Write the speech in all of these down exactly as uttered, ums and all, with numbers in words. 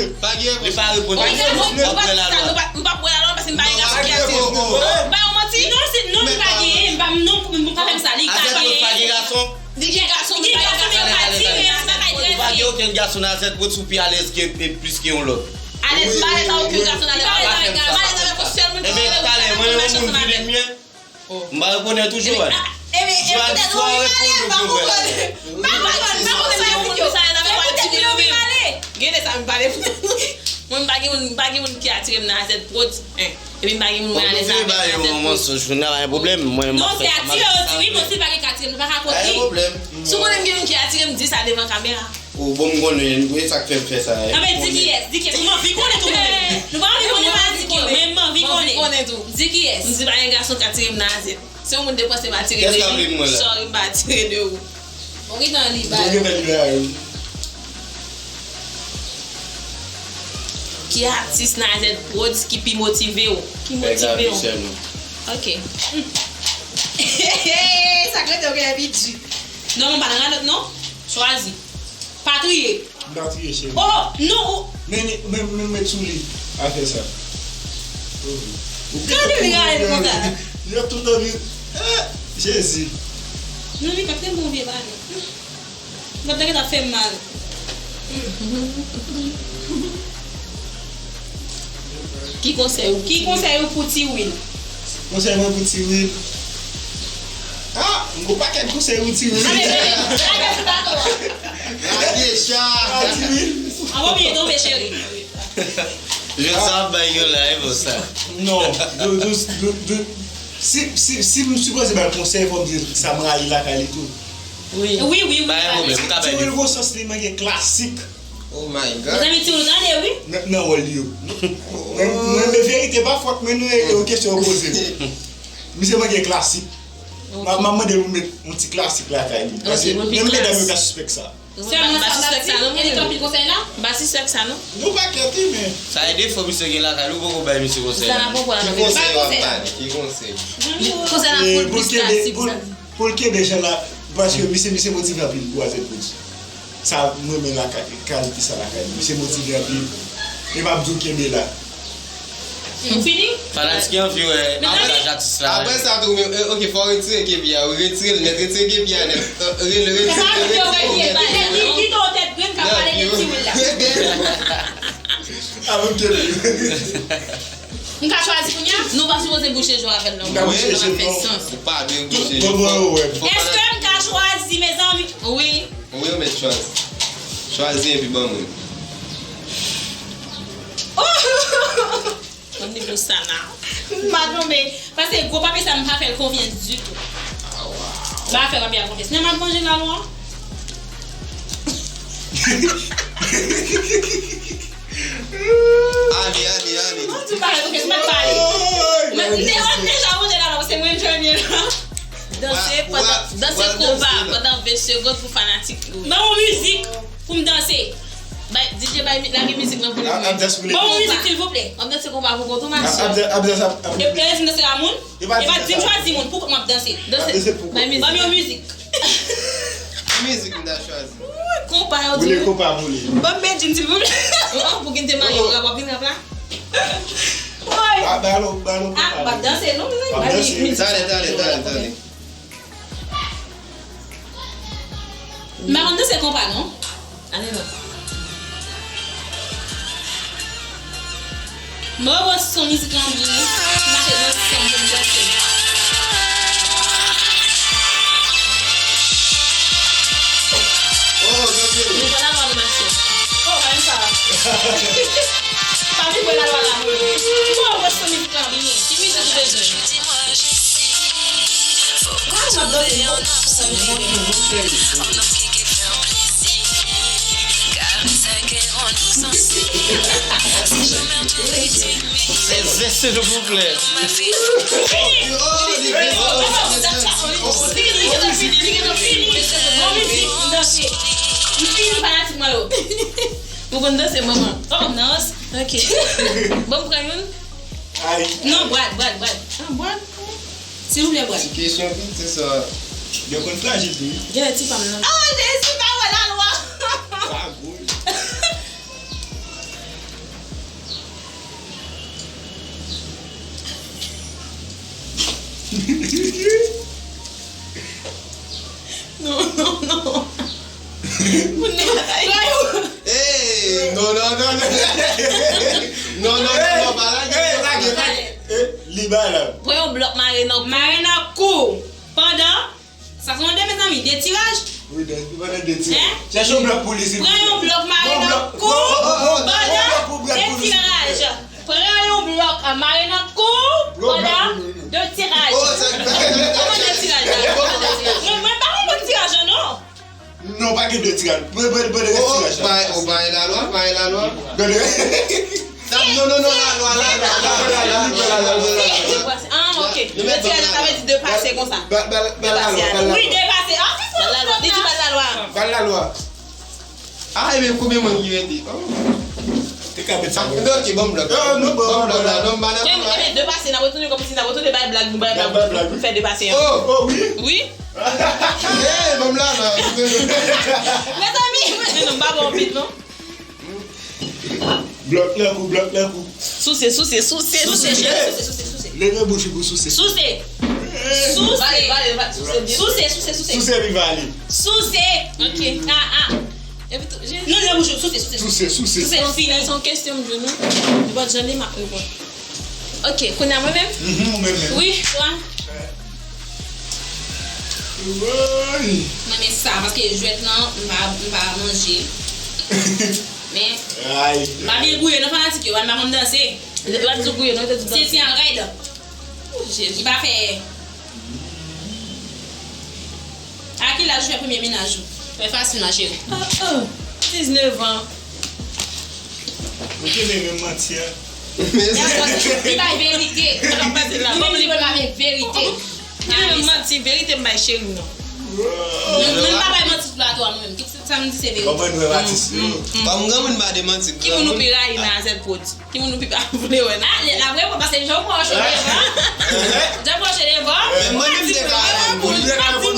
Li pa gen Li pa reponn. Ou pa Li pa pran pran la lwa. Nou pa pran la lwa paske m pa gen gason ki ase. Ou Ba yon manti. Non, se non, li pa gen. M pa, non, m pa fè m sa. Li pa Azèt pa gen. Gen gason. Li gen gason, li pa gen gason. Li pa di, men pa di, men sa pa Ou pa gen okenn gason nan Azèt pou ou pi alèz ke e plis ke yon lòt. Alèz, m pa alèz avèk okenn gason nan lemonn. M alèz avèk yon sèl moun ki mèt mwen, mwen menm mèt ansanm avè l. M pa reponn toujou, wè. Ebyen, ebyen, swa, swa w reponn ou pa reponn. M pa konn, m pa konn, m pa konn, m pa konn, m pa konn. Gen de sa m pale. Mwen, m pa gen moun, m pa gen moun ki atire m nan A Z Prod. Epi m pa gen moun mwen alèz avè l nan A Z Prod. Bon, nou vle ba yo yon mansonj, Jouna, pa gen pwoblèm. Mwen, m ap fè sa m ap fè. Non, se atire yo di wi, bon, si l pa gen ki atire m, nou pa ka kote. Pa gen pwoblèm. Si w konnen m gen moun ki atire m, di sa devan kamera. O, bon, m konnen, e sa k fè m fè sa. Non, men di kiyès, di kiyès. M anvi konnen tou mwen menm. Nou pa anvi konnen, pa di kiyès. Mwen, m anvi konnen. M anvi konnen tou. Di kiyès. M di pa gen gason k atire m nan A Z. Si yon moun te panse m atire de li, sorry, m pa atire de ou. Bon, gentan li ba yo. Bon, gentan li ba yo. Ki atis nan A Z Prod ki pi motive w? Ki motive w? Ok. Sa k rete w genlè pi di. Non, mwen pa nan radòt non. Chwazi. Pa triye. M pa triye, cheri. Oh, non, ou. Men, men, men, men, met sou li. Afè sa. Ou gade li gade l konsa. Li ap tout anvi. Ah, Jezi. Non, li pa t renmen vye pale. Gad, gad ap fè m mal. Ki konsèy ou, ki konsèy ou pou Ti Will? Konsèy mwen pou Ti Will. Ah, m gon pakèt konsèy pou Ti Will. Ale, ale, ale sou bato a. Lage cha. Ah, Ti Will. Anvo byen tonbe, cheri. Jodi sa ap bay yon live ou sa. Non, dou, dou, dou, dou, si, si, si m sipoze ba l konsèy, fò m di l sa m rayi lakay li tou. Wi. Wi, wi, wi. Pa gen pwoblèm, m ka bay li. Ti Will gon sans li manke klasik. Oh my God. Mezanmi, Ti Will grande, wi. Nan, nan wòl li yo. Mwen, mwen, men verite pa fòt mwen non, e, e yon kesyon yo poze m. Misye manke klasik. Ok. M a, m a mande pou met yon ti klasik lakay li. Ok, paske yon ti menm medam yo klasik. Ka sispèk sa. Sèlman sa, sa ti, e li t anpil konsèy la? M pa sispèk sa, non. Nou pa kète, men. Sa e defo misye gen lakay li, ou poko bay misye konsèy la. Sa n ap pran pou la. Ki konsèy w ap ba li? Ki konsèy? Konsèy la pou l plis klasik, pou l kenbe jan la, paske misye, misye motive anpil pou A Z Prod. Sa, m renmen lakay, kalite sa lakay li. Misye motive anpil. E m ap di w kenbe la. Ou fini? Fanatik yo anvi wè avantaj atis la. Apre sa tou, men, eh, ok, fò w retire kepi a, wi, retire l nèt, retire kepi a nèt. Eh, re-, retire, retire, retire. Kite w tèt grenn k ap pale de Ti Will la. Avè m kepi. M ka chwazi kounye a? Nou pa sipoze bouche je w avè l non. M ka bouche je w non. Sa pa fè sans. Ou pa dwe bouche je w. Èske m ka chwazi, mezanmi? Wi. Wi, ou mèt chwazi. Chwazi epi ban mwen. Ban m li pou Sana. M pa tonbe. Paske gwo papye sa, m pa fè l konfyans ditou. M pa fè papye a konfyans. Men m ap manje la lwa. Ale, ale, ale. Non, di pa, ok, m pa pale. Mwen, m te, m te deja manje la lwa, se mwen premye la. Danse pandan, danse konpa pandan ven segonn pou fanatik yo. Ban yon mizik pou m danse. Bay, D J bay, lage mizik lan pou nou. Ban yon mizik, silvouplè. W ap danse konpa pou kont ou, ma sè. E, e, lè fin danse la moun, e pa di m chwazi moun, pou kont mwen ap danse. Danse. Bay mizik. Ban m yon mizik. Ki mizik m ta chwazi? Konpa yo di. Boule konpa, boule. Ban m Medjine, silvouplè. An, pou kite mayo, w ap vin rap la? Woy. Ba, ba nou, ba nou konpa. Ah, m ap danse, non, mezanmi. W ap danse. Tande, tande, tande, tande. M pa konn danse konpa, non. Ale non. Mwen wè si son mizik lan byen, m mache nan son pou m danse. Oh, danse. Nou pa la lwa nou mache. Oh, pa yon sa. Pa vibre la lwa la. Mwen wè si son mizik lan byen. Ki mizik ou bezwen? Zèzè, silvouplè. Ou konn danse, manman? Oh, non. Ok. Bon, m pran youn. Ay. Non, bwad, bwad, bwad. Ah, bwad. Silvouplè, bwad. Ti kesyon piti sa. Yo konn flaji tou, wi. Genlè ti pa m nan. Oh, Jezi, pa wè lalwa. Sa gou. Non, non, non. Moun nan batay. Hey, non, non, non, non. Pran yon blòk mare nan kou. Mare nan kou. Pandan, sa se yon de, mezanmi, de tiraj. Wi, de, pandan de tiraj. Chèche yon blòk pou li, silvouplè. Pran yon blòk mare nan kou pandan de tiraj. Pran yon blòk mare nan kou pandan de tiraj. Kòman de tiraj la? Kòman de tiraj? Mwen, mwen pa konprann tiraj la, non. Non, pa gen de tiraj. Pran, pran, pran de tiraj la. Ou bay lalwa, bay lalwa. Non, non, non, lalwa, lalwa, lalwa, lalwa, lalwa. Ah, ok. De tiraj la, sa vle di de pase konsa. Ba, ba, ba lalwa, ba lalwa. Wi, de pase. Ah, se sa. Ba lalwa, li di ba lalwa. Ba lalwa. Ah, ebyen, konbyen moun ki rete? Te ka met sa. Ebyen, ok, ban m blòk. Non, non, ban m blòk la, non, m pa nan. Ebyen, de pase, n ap retounen kòmsi n ap retounen bay blag, nou bay blag, nou fè de pase an. Oh, oh, wi. Wi. Hey, ban m la, non. Mezanmi, mwen, non, m pa bon bit, non. Blòk nan kou, blòk nan kou. Souse, souse, souse, souse, souse, souse, souse. Leve bouch ou pou souse. Souse. Souse. Vale, vale, vale, souse byen. Souse, souse, souse. Souse epi vale. Souse. Ok. Ah, ah. Epi tou, je- Non, leve bouch ou, souse, souse. Souse, souse. Souse, fini. Se yon kesyon m di nou. Nenpòt jan li m ap reponn. Ok, kounye a mwen menm? Mhm, ou menm menm. Wi, swa. Woy. Mwen renmen sa, paske jwèt lan, m pa, m pa manje. Men, m pa byen gouye, non, fanatik yo, m pa konn danse. Yo pa di gouye, non, yo te di danse. Se ti an rèd. Jezi. Li pa fè. A ki laj ou fè premye mennaj ou? Trè fasil, ma chérie. Oh, oh. Diznèf an. Ou kenbe menm manti a. Li bay verite. Nou menm li pa bay verite. Li menm manti, verite m bay cheri m nan. Nou, nou pa bay manti sou plato a nou menm. Tout sa nou di se verite. Kòman nou wè atis yo? Kòm granmoun pa de manti. Ki moun ou pi rayi nan Azèt Prod? Ki moun ou pi pa vle wè nan? Ah, lè la vre, paske jan w pran cheve devan. Jan w pran cheve devan. Men mwen menm m te ka reponn. M te ka reponn.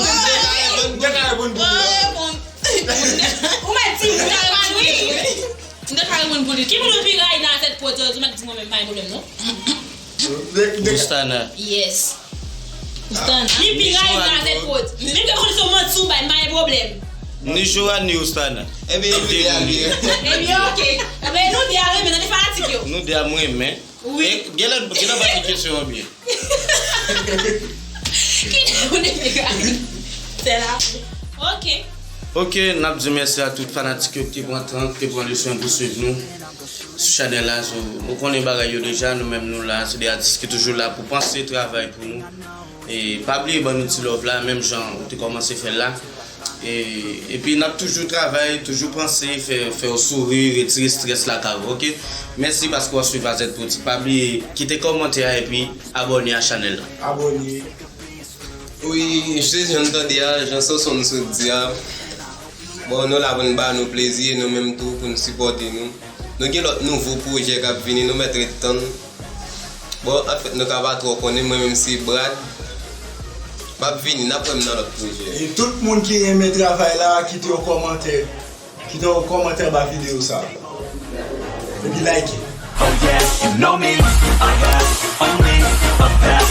M te ka reponn. Ou mèt di m ta reponn wi. M te ka reponn pou li. Ki moun ou pi rayi nan Azèt Prod? Ou mèt di mwen menm, pa gen pwoblèm non. Rustana. Yes. Rustana. Li pi rayi nan Azèt Prod. Menm ke konn se manti ou bay, m pa gen pwoblèm. Ni Joanne, ni Rustana. Ebyen, nou de a li. Ebyen, ok. Ebyen, nou de a renmen, nan de fanatik yo. Nou de a m renmen. Wi. E, genlè, genlè pa gen kesyon an byen. Ki de moun de pi rayi? Se la. Ok. Ok, n ap di mèsi a tout fanatik yo ki te pran tan, ki te pran leson pou swiv nou sou chanèl la. So, nou konnen bagay yo deja, nou menm nou la, se de atis ki toujou la pou panse travay pou nou. E pa bliye ban nou ti love la, menm jan ou te kòmanse fè l la. E, epi n ap toujou travay, toujou panse, fè, fè w souri, retire strès lakay ou, ok? Mèsi paske w ap swiv Azèt Prod. Pa bliye kite kòmantè a epi abòne a chanèl la. Abòne. Wi, se jan n tande a, jan Sonson sot di a. Bon, nou la pou n ba nou plezi e nou menm tou pou n sipòte nou. Nou gen lòt nouvo pwojè k ap vini, nou mèt ret tann. Bon, anfèt, nou ka pa twò konnen, mwen menm se Brad. M ap vini, n ap wè m nan lòt pwojè. E tout moun ki renmen travay la, kite yon kòmantè. Kite yon kòmantè anba videyo sa. Epi like. Oh yes, you know me. I have only a path.